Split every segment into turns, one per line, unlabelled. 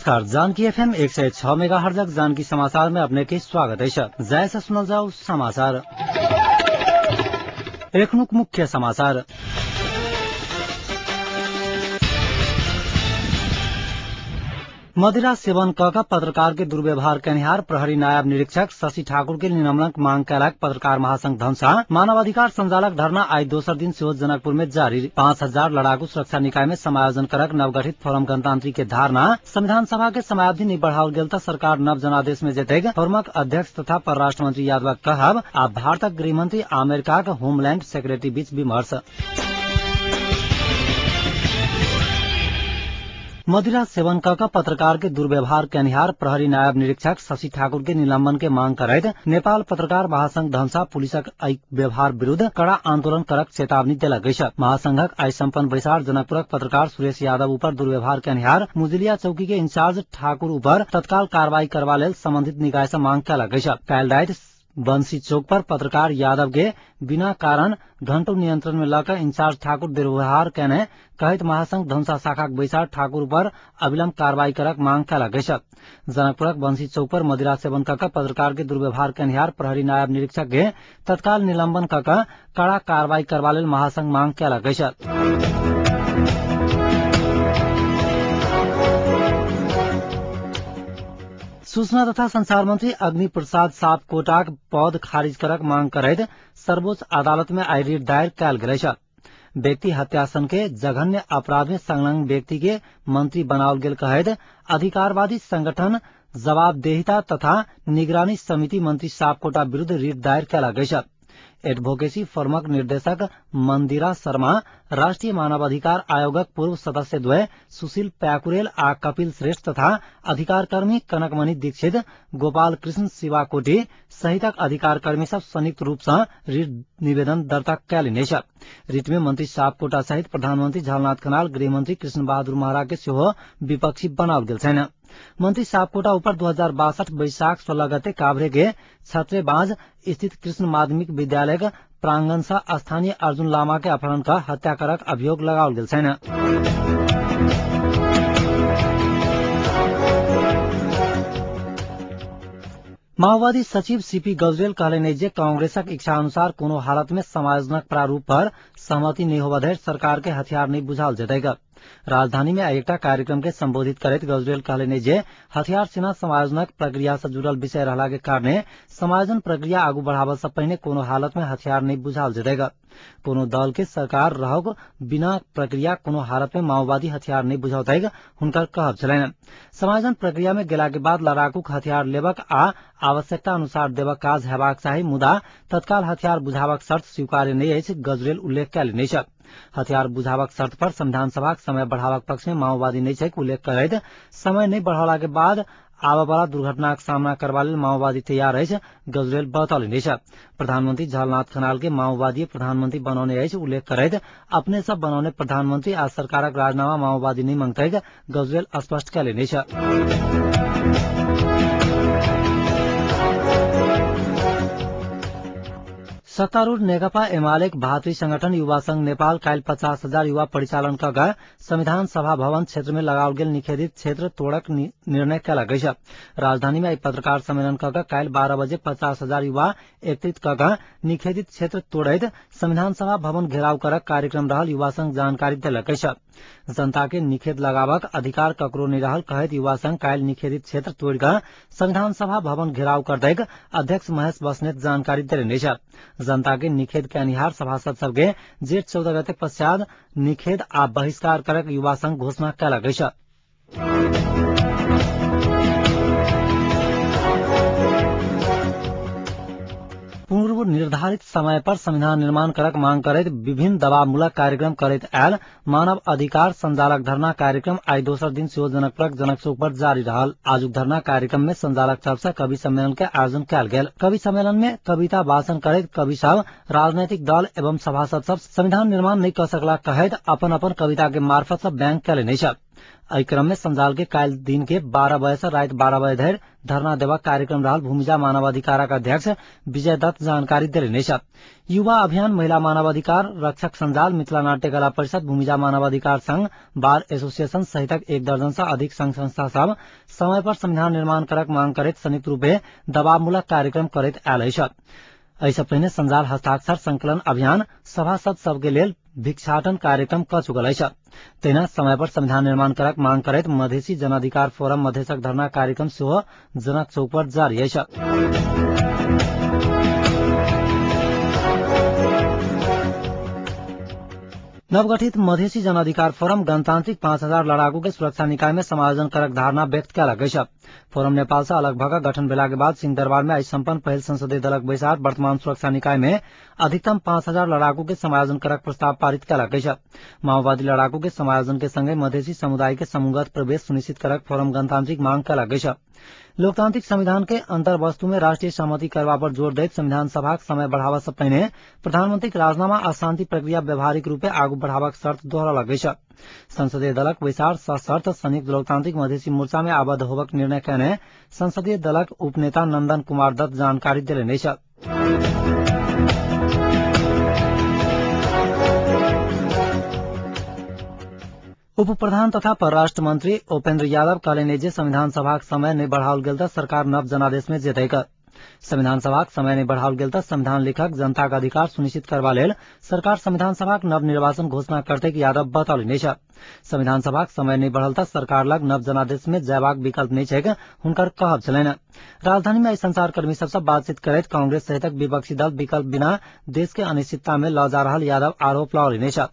नमस्कार, जानकी एफएम 106 मेगाहर्जक जानकी समाचार में अपने के स्वागत है। जय से सुनल जाओ समाचार। एखनुक मुख्य समाचार। मदिरा सेवन क पत्रकार के दुर्व्यवहार केनिहार प्रहरी नायब निरीक्षक शशि ठाकुर के निलंबनक मांग कयलक पत्रकार महासंघ धनुषा। मानवाधिकार संजालक धरना आइ दोसर दिन सेहो जनकपुर में जारी। 5000 लड़ाकू सुरक्षा निकाय में समायोजन करक नवगठित फोरम गणतांत्रिक के धारणा। संविधान सभा के समयावधि नहीं बढ़ाओल गेल त सरकार नव जनादेश में जेतैक फोरमक अध्यक्ष तथा परराष्ट्र मंत्री यादवक कहब। आ भारतक गृहमंत्री अमेरिकाक होमलैंड सेक्रेटरी बीच विमर्श। मदिरा सेवन क पत्रकार के दुर्व्यवहार केनिहार प्रहरी नायब निरीक्षक शशि ठाकुर के निलंबन के मांग करैत नेपाल पत्रकार महासंघ धनुषा पुलिसक एहि व्यवहार विरूद्ध कड़ा आंदोलन करक चेतावनी देलक अछि। महासंघक आइ सम्पन्न बैसार जनकपुरक पत्रकार सुरेश यादव ऊपर दुर्व्यवहार केनिहार मुजलिया चौकी के इंचार्ज ठाकुर ऊपर तत्काल कार्रवाई करबा लेल संबंधित निकाय से मांग कयलक अछि। काल्हि राति बंसी चौक पर पत्रकार यादव के बिना कारण घंटों नियंत्रण में लकर इंचार्ज ठाकुर दुर्व्यवहार केने कहैत महासंघ धनुषा शाखाक बैसार ठाकुर पर अविलंब कार्रवाई करक मांग कयलक अछि। जनकपुरक बंसी चौक पर मदिरा सेवन क पत्रकार के दुर्व्यवहार केनिहार प्रहरी नायब निरीक्षक के तत्काल निलंबन क कड़ा कार्रवाई करबा लेल महासंघ मांग कयलक अछि। सूचना तथा संचार मंत्री अग्नि प्रसाद सापकोटाक पद खारिज करक मांग करैत सर्वोच्च अदालत में आइ रिट दायर कयल गेल अछि। व्यक्ति हत्या सन के जघन्य अपराध में संलग्न व्यक्ति के मंत्री बनाओल गेल कहैत अधिकारवादी संगठन जवाबदेहिता तथा निगरानी समिति मंत्री सापकोटा विरूद्ध रिट दायर कयलक अछि। एडवोकेसी फर्मक निर्देशक मंदिरा शर्मा, राष्ट्रीय मानवाधिकार आयोगक पूर्व सदस्य द्वय सुशील प्याकुरेल आ कपिल श्रेष्ठ तथा अधिकारकर्मी कनकमणि दीक्षित, गोपाल कृष्ण शिवाकोटी सहितक अधिकारकर्मी सब संयुक्त रूप से रिट निवेदन दर्ता कयलनि अछि। रिट में मंत्री सापकोटा सहित प्रधानमंत्री झलनाथ खनाल, गृहमंत्री कृष्ण बहादुर महरा के सेहो विपक्षी बनाओल गेल छनि। मंत्री सापकोटा ऊपर 2062 बैशाख 16 गते काभ्रे के छत्रेबाज स्थित कृष्ण माध्यमिक विद्यालय के प्रांगण से स्थानीय अर्जुन लामा के अपहरण का हत्या करक अभियोग लगाओल गेल छनि। माओवादी सचिव सीपी गजरेल कहलनि जे कांग्रेसक इच्छा अनुसार कोनो हालत में समायोजनक प्रारूप पर सहमति नहीं होबा धरि सरकार के हथियार नहीं बुझाओल जेतैक। राजधानी में आइ एकटा कार्यक्रम के संबोधित करैत गजरेल कहलनि जे हथियार सेना समायोजनक प्रक्रिया से जुड़ल विषय रहला के कारणे समायोजन प्रक्रिया आगू बढ़ाबऽ से पहिने कोनो हालत में हथियार नहीं बुझाओल जेतैक। कोनो दल के सरकार रहक बिना प्रक्रिया कोनो हालत में माओवादी हथियार नहीं बुझौतैक हुनकर कहब छलनि। समायोजन प्रक्रिया में गेला के बाद लड़ाकूक हथियार लेबक आ आवश्यकता अनुसार देबक काज हेबाक चाही, मुदा तत्काल हथियार बुझाबक शर्त स्वीकार्य नहि अछि, गजरेल उल्लेख कयलनि अछि। हथियार बुझाबक शर्त पर संविधान सभाक समय बढ़ाबक पक्ष में माओवादी नहि छैक उल्लेख करैत समय नहि बढ़ौला के बाद आबयवला दुर्घटनाक सामना करबा लेल माओवादी तैयार अछि, गजरेल बतौलनि अछि। प्रधानमंत्री झलनाथ खनाल के माओवादी प्रधानमंत्री बनौने अछि उल्लेख करैत अपने सब बनौने प्रधानमंत्री आ सरकारक राजीनामा माओवादी नहि मंगतैक गजरेल स्पष्ट कयलनि अछि। सत्तारूढ़ नेकपा एमालेक भातृ संगठन युवा संघ नेपाल काल्हि 50,000 युवा परिचालन क संविधान सभा भवन क्षेत्र में लगाओल गेल निषेधित क्षेत्र तोड़क निर्णय कयलक अछि। राजधानी में आइ पत्रकार सम्मेलन क काल्हि 12 बजे 50,000 युवा एकत्रित क निषेधित क्षेत्र तोड़ैत संविधान सभा भवन घेराव करक कार्यक्रम रहल युवा संघ जानकारी देलक अछि। जनता के निषेध लगाबक अधिकार ककरो नहि रहल कहैत युवा संघ काल्हि निषेधित क्षेत्र तोड़ि क संविधान सभा भवन घेराव करदैक अध्यक्ष महेश बस्नेत जानकारी देलनि अछि। जनता के निषेध केनिहार सभासद सबके जेठ 14 गते पश्चात निषेध आ बहिष्कार करक युवा संघ घोषणा कयलक अछि। पूर्व निर्धारित समय पर संविधान निर्माण करक मांग करैत विभिन्न दबावमूलक कार्यक्रम करैत आयल मानव अधिकार संजालक धरना कार्यक्रम आइ दोसर दिन सेहो जनकपुरक जनक चौक पर जारी रहल। आजुक धरना कार्यक्रम में संजालक तरफ से कवि सम्मेलन के आयोजन कयल गेल। कवि सम्मेलन में कविता वाचन करैत कवि सब राजनैतिक दल एवं सभासद सब संविधान निर्माण नहीं कर सकला कहैत अपन अपन कविता के मार्फत सब व्यंग कयलनि अछि। एहि क्रम में संजाल के काल्हि दिन के 12 बजे से राति 12 बजे धरि धरना देबाक कार्यक्रम रहल भूमिजा मानवाधिकारक अध्यक्ष विजय दत्त जानकारी देलनि अछि। युवा अभियान, महिला मानवाधिकार रक्षक संजाल, मिथिला नाट्य कला परिषद, भूमिजा मानवाधिकार संघ, बार एसोसिएशन सहितक 1 दर्जन से अधिक संघ संस्था सब समय पर संविधान निर्माण करक मांग करैत संयुक्त रूपे दबावमूलक कार्यक्रम करैत आयल अछि। एहि पहिने संजाल हस्ताक्षर संकलन अभियान सभासद सबके लेल भिक्षाटन कार्यक्रम क चुकल अछि। तहिना समय पर संविधान निर्माण करक मांग करैत मधेसी जनाधिकार फोरम मधेसक धरना कार्यक्रम सेहो जनक चौक पर जारी अछि। नवगठित मधेसी जनाधिकार फोरम गणतांत्रिक 5000 लड़ाकू के सुरक्षा निकाय में समायोजन करक धारणा व्यक्त कयलक अछि। फोरम नेपाल से अलग भऽ गठन भेला के बाद सिंहदरबार में आइ सम्पन्न पहिल संसदीय दलक बैसार वर्तमान सुरक्षा निकाय में अधिकतम 5000 लड़ाकू के समायोजन करक प्रस्ताव पारित कयलक अछि। माओवादी लड़ाकू के समायोजन के संगे मधेसी समुदाय के समूहगत प्रवेश सुनिश्चित करक फोरम गणतांत्रिक मांग कयलक अछि। लोकतांत्रिक संविधान के अंतर्वस्तु में राष्ट्रीय सहमति करबा पर जोर दैत संविधान सभाक समय बढ़ावा से पहिने प्रधानमंत्रीक राजीनामा आ शांति प्रक्रिया व्यवहारिक रूपे आगू बढ़ावाक शर्त दोहरौलक अछि। संसदीय दलक बैसार सशर्त संयुक्त लोकतांत्रिक मधेसी मोर्चा में आबद्ध होबक निर्णय कयने संसदीय दलक उपनेता नंदन कुमार दत्त जानकारी देलनि अछि। उप प्रधान तथा परराष्ट्र मंत्री उपेंद्र यादव कहलनि जे संविधान सभाक समय नहि बढ़ाओल गेल तऽ सरकार नव जनादेश में जेतैक। संविधान सभाक समय नहि बढ़ाओल गेल तऽ संविधान लेखक जनताक अधिकार सुनिश्चित करबा लेल सरकार संविधान सभाक नव निर्वाचन घोषणा करतैक यादव बतौलनि अछि। संविधान सभाक समय नहि बढ़ल तऽ सरकार लग नव जनादेश में जयबाक विकल्प नहि छैक, हुनकर कहब छलनि। राजधानी में आइ संचारकर्मी सबसँ बातचीत करैत कांग्रेस सहितक विपक्षी दल विकल्प बिना देश के अनिश्चितता में लऽ जा रहल यादव आरोप लगौलनि अछि।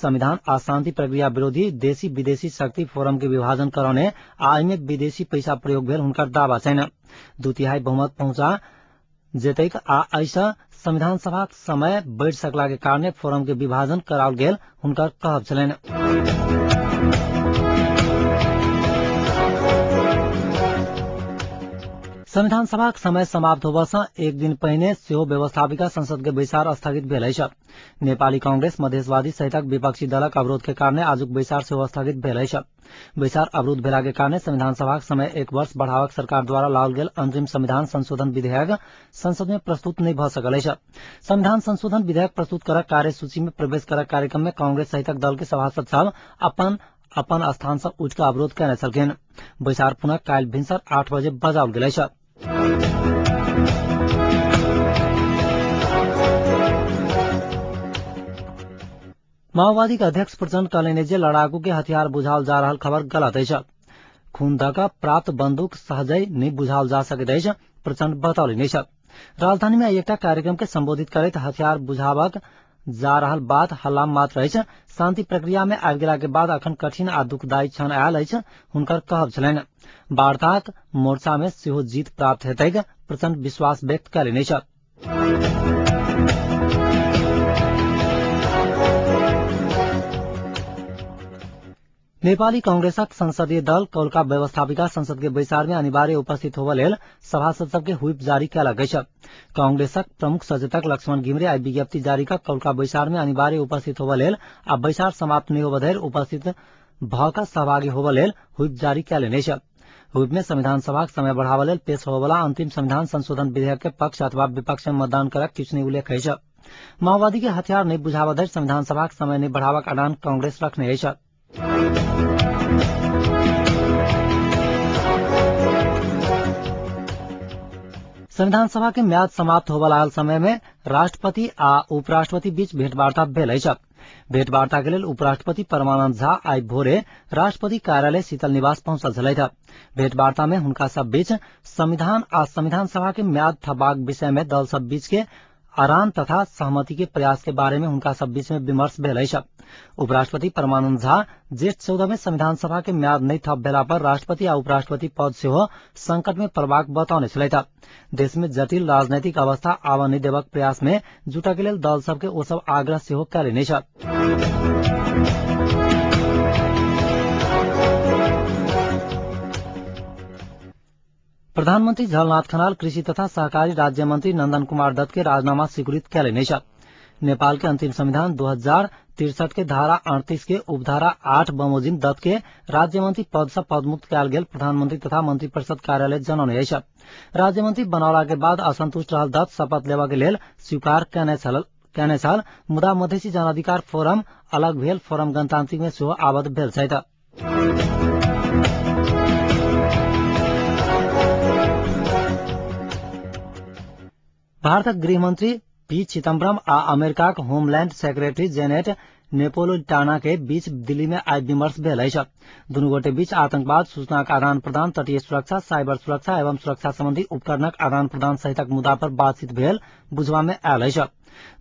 संविधान आ शांति प्रक्रिया विरोधी देशी विदेशी शक्ति फोरम के विभाजन करौने आ एहिमे विदेशी पैसा प्रयोग भेल हुनकर दावा छनि। 2/3 बहुमत पहुंचा जेतैक आ एहिसँ संविधान सभाक समय बढ़ि सकला के कारणे फोरम के विभाजन कराओल गेल हुनकर कहब छलनि। संविधान सभाक समय समाप्त होबऽ सँ एक दिन पहिने सेहो व्यवस्थापिका संसद के बैसार स्थगित भेल अछि। नेपाली कांग्रेस, मधेसवादी सहितक विपक्षी दलक अवरोध के कारणे आजुक बैसार सेहो स्थगित भेल अछि। बैसार अवरुद्ध भेला के कारणे संविधान सभाक समय 1 वर्ष बढ़ावक सरकार द्वारा लाओल गेल अंतरिम संविधान संशोधन विधेयक संसद में प्रस्तुत नहि भऽ सकल अछि। संविधान संशोधन विधेयक प्रस्तुत करक कार्यसूची में प्रवेश करक कार्यक्रम में कांग्रेस सहितक दल के सभासद सब अपन अपन स्थान से उठि कऽ अवरोध कयने छलखिन। बैसार पुनः काल्हि भिनसर 8 बजे बजाओल गेल अछि। माओवादी के अध्यक्ष प्रचण्ड कहलनि जे लड़ाकू के हथियार बुझाओल जा रहल खबर गलत अछि। खून दऽ कऽ प्राप्त बंदूक सहजै नहि बुझाओल जा सकैत अछि, प्रचण्ड बतौलनि अछि। राजधानी में एकटा कार्यक्रम के संबोधित करैत हथियार बुझाबक जा रहल बात हल्ला मात्र अछि। शांति प्रक्रिया में आबि गेला के बाद अखन कठिन आ दुखदायी क्षण आयल अछि, हुनकर कहब छलनि। वार्ताक मोर्चा में सेहो जीत प्राप्त हेतैक, प्रचण्ड विश्वास व्यक्त कयलनि अछि। नेपाली कांग्रेसक संसदीय दल कौलका व्यवस्थापिका संसद के बैसार में अनिवार्य उपस्थित होबऽ लेल सभासद सबके व्हिप जारी कयलक अछि। कांग्रेसक प्रमुख सचेतक लक्ष्मण घिमिरे आइ विज्ञप्ति जारी कऽ कौलका बैसार में अनिवार्य उपस्थित होबऽ लेल आ बैसार समाप्त नहि होबऽ धरि उपस्थित भऽ कऽ सहभागी होबऽ लेल व्हिप जारी कयलनि अछि। व्हिप में संविधान सभाक समय बढ़ाबऽ लेल पेश होबऽवला अंतिम संविधान संशोधन विधेयक के पक्ष अथवा विपक्ष में मतदान करक किछु नहि उल्लेख अछि। माओवादी के हथियार नहि बुझाबऽ धरि संविधान सभाक समय नहि बढ़ाबक अडान कांग्रेस रखने अछि। संविधान सभा के म्याद समाप्त होबऽ लागल समय में राष्ट्रपति आ उपराष्ट्रपति बीच भेंटवार्ता भेल अछि। भेंटवार्ता के लेल उपराष्ट्रपति परमानंद झा आइ भोरे राष्ट्रपति कार्यालय शीतल निवास पहुंचल छलथि। भेंटवार्ता में हुनका सब बीच संविधान आ संविधान सभा के म्याद थपबाक विषय में दल सब बीच के आराम तथा सहमति के प्रयास के बारे में हुनका सब बीच में विमर्श भेल अछि। उपराष्ट्रपति परमानंद झा जेठ 14 में संविधान सभा के म्याद नहि थप भेला पर राष्ट्रपति आ उपराष्ट्रपति पद सेहो संकट में पड़बाक बतौने छलथि। देश में जटिल राजनैतिक अवस्था आबऽ नहि देबाक प्रयास में जुटऽ के लेल दल सबके ओ सब आग्रह सेहो कयलनि अछि। प्रधानमंत्री झलनाथ खनाल कृषि तथा सहकारी राज्य मंत्री नंदन कुमार दत्त के राजीनामा स्वीकृत कयलनि अछि। नेपाल के अंतिम संविधान 2073 63 के धारा 38 के उपधारा 8 बमोजिम दत्त के राज्यमंत्री पद से पदमुक्त कयल गेल प्रधानमंत्री तथा मंत्रिपरिषद कार्यालय जनौने अछि। राज्यमंत्री बनौला के बाद असंतुष्ट रहल दत्त शपथ लेबऽ के लेल स्वीकार केने छल, मुदा मधेसी जनाधिकार फोरम अलग भेल फोरम गणतांत्रिक में सेहो आबद्ध भेल छथि। भारतक गृहमंत्री पी चिदम्बरम आ अमेरिकाक होमलैंड सेक्रेटरी जेनेट नेपोलिटाना के बीच दिल्ली में आइ विमर्श भेल अछि। दुनू गोटे बीच आतंकवाद, सूचनाक आदान प्रदान, तटीय सुरक्षा, साइबर सुरक्षा एवं सुरक्षा संबंधी उपकरणक आदान प्रदान सहितक मुद्दा पर बातचीत भेल बुझबा में आयल अछि।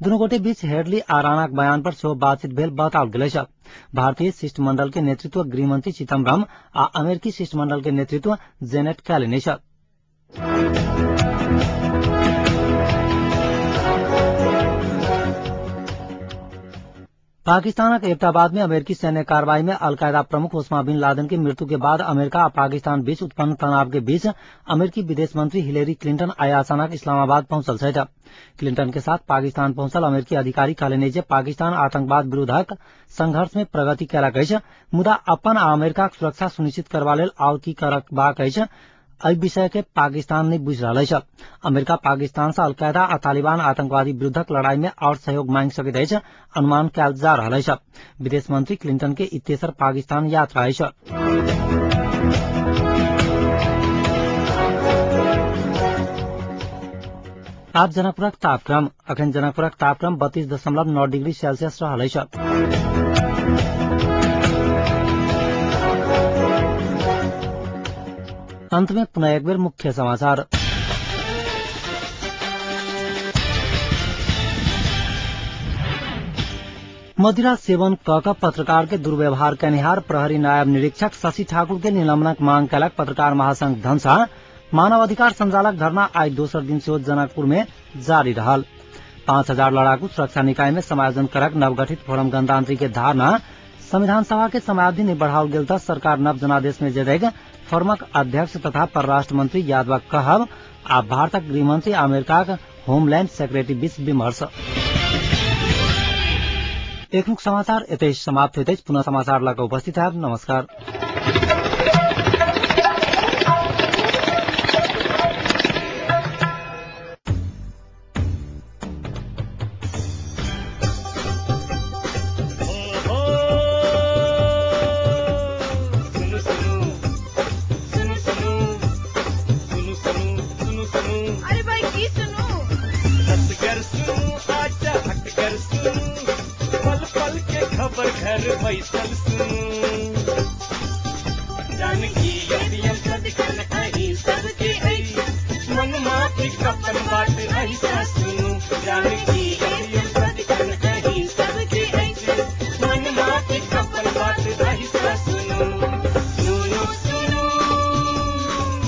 दुनू गोटे बीच हेडली आ राणाक बयान पर सेहो बातचीत भेल बताओल गेल अछि। भारतीय शिष्टमंडल के नेतृत्व गृहमंत्री चिदम्बरम आ अमेरिकी शिष्टमंडल के नेतृत्व जेनेट कयलनि अछि। पाकिस्तानक एबटाबाद में अमेरिकी सैन्य कार्रवाई में अलकायदा प्रमुख ओसामा बिन लादेन की मृत्यु के बाद अमेरिका और पाकिस्तान बीच उत्पन्न तनाव के बीच अमेरिकी विदेश मंत्री हिलेरी क्लिंटन आइ अचानक इस्लामाबाद पहुंचल छथि। क्लिंटन के साथ पाकिस्तान पहुंचल अमेरिकी अधिकारी कहलनि जे पाकिस्तान आतंकवाद विरोधक संघर्ष में प्रगति कयलक अछि, मुदा अपन आ अमेरिकाक सुरक्षा सुनिश्चित करबा लेल आओर की करबाक अछि एहि विषय के पाकिस्तान नहीं बुझि रहल अछि। अमेरिका पाकिस्तान से अलकायदा आ तालिबान आतंकवादी विरुद्धक लड़ाई में और सहयोग मांगि सकैत अछि, अनुमान कयल जा रहल अछि। विदेश मंत्री क्लिंटन के ई तेसर पाकिस्तान यात्रा अछि। आब जनकपुरक तापक्रम। अखन जनकपुरक तापक्रम 32.9 डिग्री सेल्सियस रहल अछि। अंत में पुनः एक बेर मुख्य समाचार। मदिरा सेवन क क पत्रकार के दुर्व्यवहार कयनिहार प्रहरी नायब निरीक्षक शशि ठाकुर के निलंबनक मांग कयलक पत्रकार महासंघ धनसा। मानवाधिकार संजालक धरना आइ दोसर दिन सेहो जनकपुर में जारी रहल। 5000 लड़ाकू सुरक्षा निकाय में समायोजन करक नवगठित फोरम गणतांत्रिक के धारणा। संविधान सभा के समयावधि नहीं बढ़ाओल गेल त सरकार नव जनादेश में जेतैक, फोरमक अध्यक्ष तथा परराष्ट्र मंत्री यादवक कहब। आ भारतक गृहमंत्री अमेरिकाक होमलैंड सेक्रेटरी बीच विमर्श। एखनुक समाचार एतै समाप्त होइत अछि। पुनः समाचार लऽ कऽ उपस्थित हैब। नमस्कार।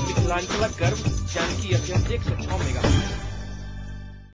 मिथिलांचलक गर्व जानकी एफएम 106 मेगा।